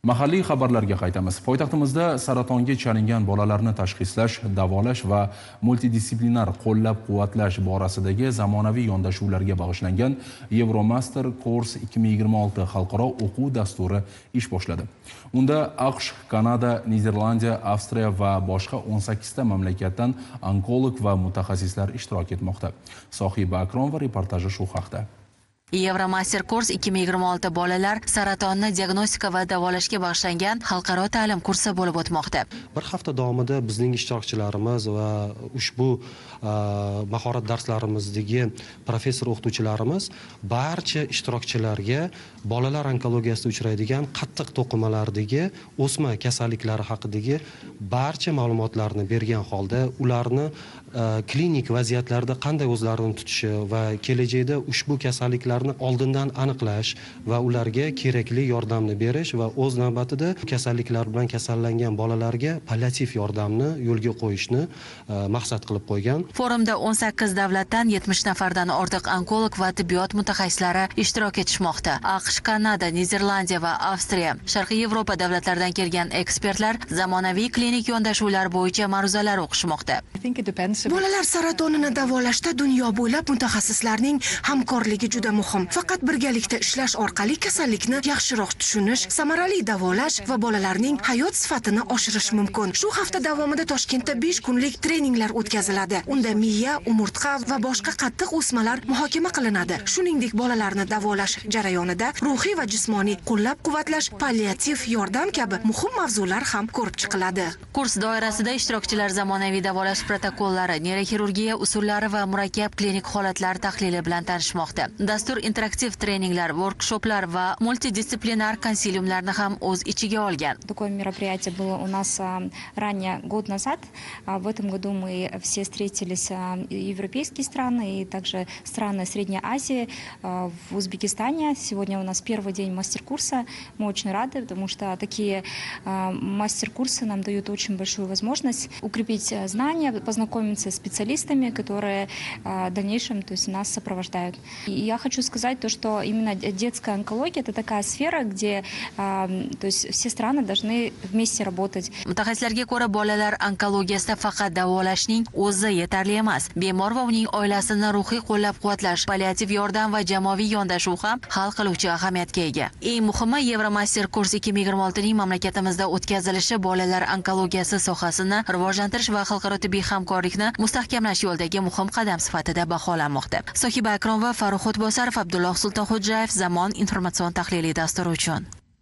Mahalliy xabarlarga qaytamiz. Poytaxtimizda saratonga chalingan bolalarni tashxislash, davolash va multidisiplinar qo'llab-quvvatlash borasidagi zamonaviy yondashuvlarga bag'ishlangan Euromaster Course 2026 xalqaro o'quv dasturi ish boshladi. Unda AQSh, Kanada, Niderlandiya, Avstriya va boshqa 18 ta mamlakatdan onkolog va mutaxassislar ishtirok etmoqda. Sohiba Akromova reportaji shu haqda. Euromaster Course 2026 bolalar saratonni diagnostika va davolashga bag'ishlangan xalqaro ta'lim kursi bo'lib o'tmoqda. Bir hafta davomida bizning ishtirokchilarimiz va ushbu mahorat darslarimizdagi professor o'qituvchilarimiz barcha ishtirokchilarga bolalar onkologiyasida uchraydigan qattiq to'qimalardagi o'sma kasalliklari haqidagi barcha ma'lumotlarni bergan holda ularni klinik vaziyatlarda qanday o'zlarini tutishi va kelajakda ushbu kasalliklarni oldindan aniqlash va ularga kerakli yordamni berish va o'z navbatida kasalliklar bilan kasallangan bolalarga palliativ yordamni yo'lga qo'yishni maqsad qilib qo'ygan. Forumda 18 davlatdan 70 nafardan ortiq onkolog va tibbiyot mutaxassislari ishtirok etishmoqda. AQSh, Kanada, Niderlandiya va Avstriya, Sharqiy Yevropa davlatlaridan kelgan ekspertlar zamonaviy klinik yondashuvlar bo'yicha ma'ruzalar o'qishmoqda. Bolalar saratonini davolashda dunyo bo'ylab mutaxassislarning hamkorligi juda muhim. Faqat birgalikda ishlash orqali kasallikni yaxshiroq tushunish, samarali davolash va bolalarning hayot sifatini oshirish mumkin. Shu hafta davomida Toshkentda 5 kunlik treninglar o'tkaziladi. Unda miya, umurtqa va boshqa qattiq o'smalar muhokama qilinadi. Shuningdek, bolalarni davolash jarayonida ruhiy va jismoniy qo'llab-quvvatlash, palliativ yordam kabi muhim mavzular ham ko'rib chiqiladi. Kurs doirasida ishtirokchilar zamonaviy davolash protokollari, neyroxirurgiya usullari va murakkab klinik holatlar tahlili bilan tanishmoqda. Dastur interaktiv treninglar, workshoplar va multidisiplinar konsiliumlarni ham o'z ichiga olgan. Такое мероприятие было у нас ранее год назад. В этом году мы все встретились, европейские страны и также страны Средней Азии, в Узбекистане. Сегодня у нас первый день мастер-курса. Мы очень рады, потому что такие мастер-курсы нам дают очень большую возможность укрепить знания, познакомиться с специалистами, которые в дальнейшем, то есть, нас сопровождают. И я хочу сказать то, что именно детская онкология – это такая сфера, где то есть, все страны должны вместе работать. Mutaxassislarga ko'ra, bolalar onkologiyasida faqat davolashning o'zi yetarli emas. Bemor va uning oilasini ruhiy qo'llab-quvvatlash, palliativ yordam va jamoaviy yondashuv ham hal qiluvchi ahamiyatga ega. Eng muhimi, Euromaster Course 2026 ning mamlakatimizda o'tkazilishi bolalar onkologiyasi sohasini rivojlantirish va xalqaro tibbiy hamkorlikni mustahkamlash yo'lidagi muhim qadam sifatida baholanmoqda. Sohiba Akromova, Farruh O'tbosarov, Abdulloh Sultonxo'jayev, Zamon informatsion tahliliy dasturi uchun.